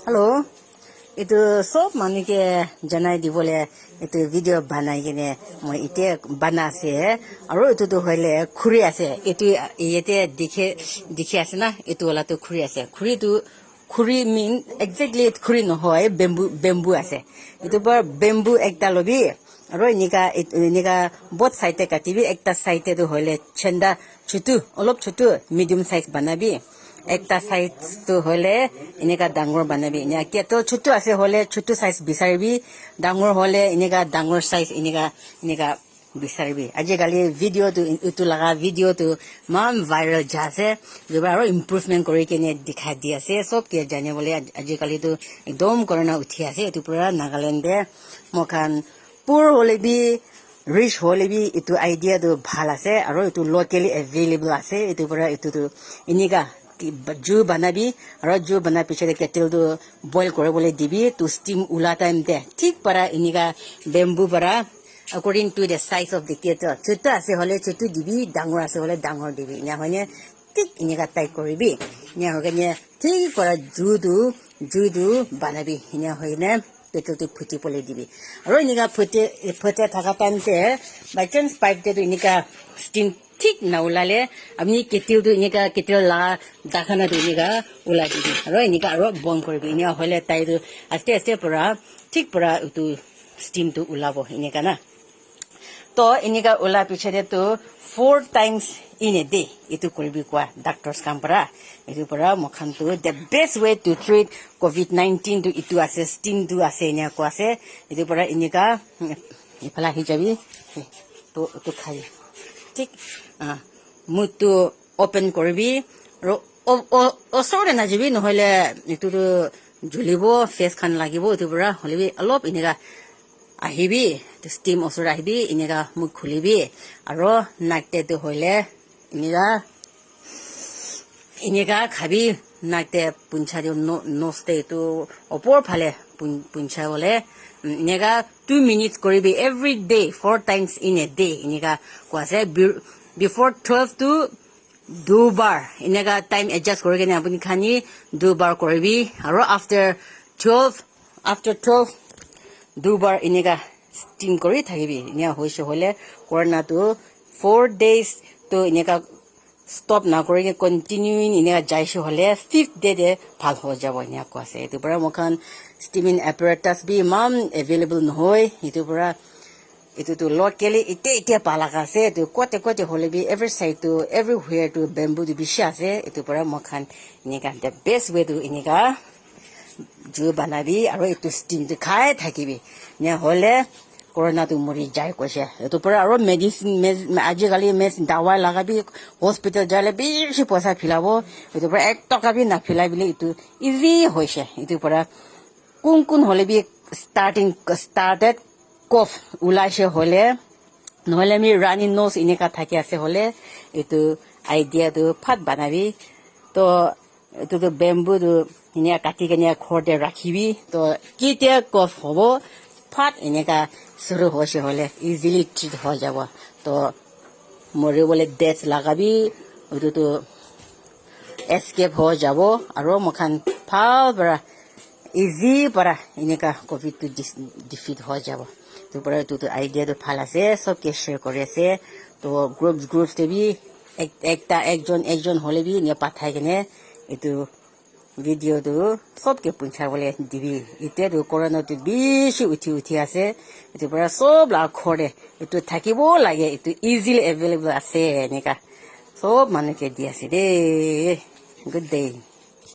Hello', এইটো চব মানুহকে জনাই দিবলৈ এইটো ভিডিঅ' বনাই কিনে মই এতিয়া বনাই আছে। আৰু এইটোতো হ'লে খুৰী আছে। এইটো ইয়াতে দেখে দেখি আছে না, এইটো ওলাটো খুৰী আছে। খুৰীটো খুৰী মিন একজেক্টলি খুৰী নহয়, বেম্বু, বেম্বু আছে। এইটো পৰা বেম্বু একটা ল'বি আৰু এনেকা এনেকা বহুত চাইডে কাটিবি। একটা চাইডেটো হ'লে চেন্দা চুটু, অলপ চুটু, মিডিয়াম চাইজ বনাবি। একটা চাইজটো হ'লে এনেকা ডাঙৰ বনাবি। এনে কেটল ছোটো আছে হ'লে ছোটো চাইজ বিচাৰিবি, ডাঙৰ হ'লে এনেকা ডাঙৰ চাইজ এনেকা এনেকা বিচাৰিবি। আজিকালি ভিডিঅ'টো, এইটো লগা ভিডিঅ'টো ইমান ভাইৰেল যাইছে আৰু ইম্প্ৰুভমেণ্ট কৰি কিনে দেখাই দি আছে চবকে জানিবলৈ। আজিকালিতো একদম কৰোণা উঠি আছে। এইটো পুৰা নাগালেণ্ডে মোখান পুৰ হ'লে বি, ৰিচ হ'লে বি, এইটো আইডিয়াটো ভাল আছে আৰু এইটো লোকেলি এভেইলেবল আছে। এইটো পৰা এইটোতো এনেকা জুই বনাবি আৰু জুই বনাৰ পিছতে কেটেলটো বইল কৰিবলৈ দিবি। তো ষ্টিম ওলা টাইমতে ঠিক পৰা এনেকা বেম্বু পৰা according to the size of the kettle, ছোটো আছে হ'লে ছোটো দিবি, ডাঙৰ আছে হ'লে ডাঙৰ দিবি। এনে হয়নে ঠিক এনেকা টাইপ কৰিবি। এনে হৈ কিনে ঠিক পৰা জুইটো বনাবি। এনে হৈ কিনে কেটেলটো ফুটিবলৈ দিবি আৰু এনেকা ফুটি ফুটে থকা টাইমতে বাই চান্স পাইপটো এনেকা ষ্টিম ঠিক নোলালে আপুনি কেটেলটো এনেকা কেটেল লগা ঢাকনাটো এনেকা ওলাই দিবি আৰু এনেকা আৰু বন্ধ কৰিবি। এনেকা হ'লে তাইটো আস্তে আস্তে পৰা ঠিক পৰা এইটো ষ্টিমটো ওলাব এনেকা না। তো এনেকা ওলা পিছতে তো four times in a day এইটো কৰিবি কোৱা ডাক্তৰ্ছ কাম পৰা। এইটো পৰা মোখানটো the best way to treat COVID-19টো এইটো আছে, ষ্টিমটো আছে এনেকুৱা আছে। এইটো পৰা এনেকা ইফালে আহি যাবি। তো এইটো খাবি, ঠিক মুখটো অপেন কৰিবি আৰু ওচৰতে নাযাবি, নহ'লে এইটোতো জ্বলিব, ফেচ খান লাগিব। এইটোৰ পৰা হ'লে অলপ এনেকা আহিবি, ষ্টিম ওচৰত আহিবি, এনেকা মুখ খুলিবি আৰু নাকটেটো হ'লে এনেকা এনেকা খাবি। নাকতে পুঞ্চা দিওঁ, নচতে এইটো ওপৰ ফালে পুঞ্চাবলে এনেকা 2 মিনিটছ কৰিবি every day, four times in a day এনেকা কোৱা আছে। বিফৰ 12 টু দুবাৰ এনেকা টাইম এডজাষ্ট কৰি কিনে আপুনি খানি দুবাৰ কৰিবি আৰু আফটাৰ 12 দুবাৰ এনেকা ষ্টিম কৰি থাকিবি। এনেকা হৈছে হ'লে কৰোণাটো 4 ডেইজ তো এনেকা ষ্টপ নকৰি কণ্টিনিউ এনেকা যাইছে হ'লে ফিফ্থ ডেতে ভাল হৈ যাব এনেকা কোৱা আছে। এইটোৰ পৰা মোখান ষ্টিমিং এপাৰেটাছ বি ইমান এভেইলেবল নহয়। এইটোৰ পৰা এইটোতো লোকেলি এতিয়া এতিয়া পালাক আছে। এইটো ক'তে ক'তে হ'লে বি এভৰি চাইডটো, এভৰিহুৱেৰটো বেম্বুটো বেছি আছে। এইটোৰ পৰা মোখান এনেকা the best ৱেটো এনেকা জুই বনাবি আৰু এইটো ষ্টিমটো খাই থাকিবি। নে হ'লে কৰোণাটো মৰি যায় কৈছে। এইটোৰ পৰা আৰু মেডিচিন, আজিকালি মেডিচিন দাৱাই লগাবি, হস্পিটেল যালে বেছি পইচা ফিলাব। এইটোৰ পৰা 1 টকা বি নাফিলাই বুলি এইটো ইজি হৈছে। এইটোৰ পৰা কোন কোন হ'লে বি ষ্টাৰ্টেড কফ ওলাইছে হ'লে, নহ'লে আমি ৰানিং ন'জ এনেকা থাকি আছে হ'লে এইটো আইডিয়াটো ফাট বনাবি। তো এইটোতো বেম্বুটো এনেকা কাটি কেনে ঘৰতে ৰাখিবি। তো কেতিয়া কফ হ'ব, ফাট এনেকা চুৰু হৈছে হ'লে ইজিলি ট্ৰিট হৈ যাব। তো মৰিবলৈ ডেথ লগাবি, এইটোতো এস্কেপ হৈ যাব আৰু মোখান ভাল পৰা ইজি পৰা এনেকা কভিডটো ডিফিট হৈ যাব। তো পৰা এইটোতো আইডিয়াটো ভাল আছে, চবকে শ্বেয়াৰ কৰি আছে। তো গ্ৰুপ গ্ৰুপতে বি একটা একজন একজন হ'লে বি এনে পঠাই কিনে এইটো ভিডিঅ'টো চবকে পহুঁচাবলৈ দিবি। এতিয়াতো কৰোণাটো বেছি উঠি উঠি আছে। এইটোৰ পৰা চব ঘৰতে এইটো থাকিব লাগে। এইটো ইজিলি এভেইলেবল আছে, এনেকা চব মানুহকে দি আছে দেই। Good day.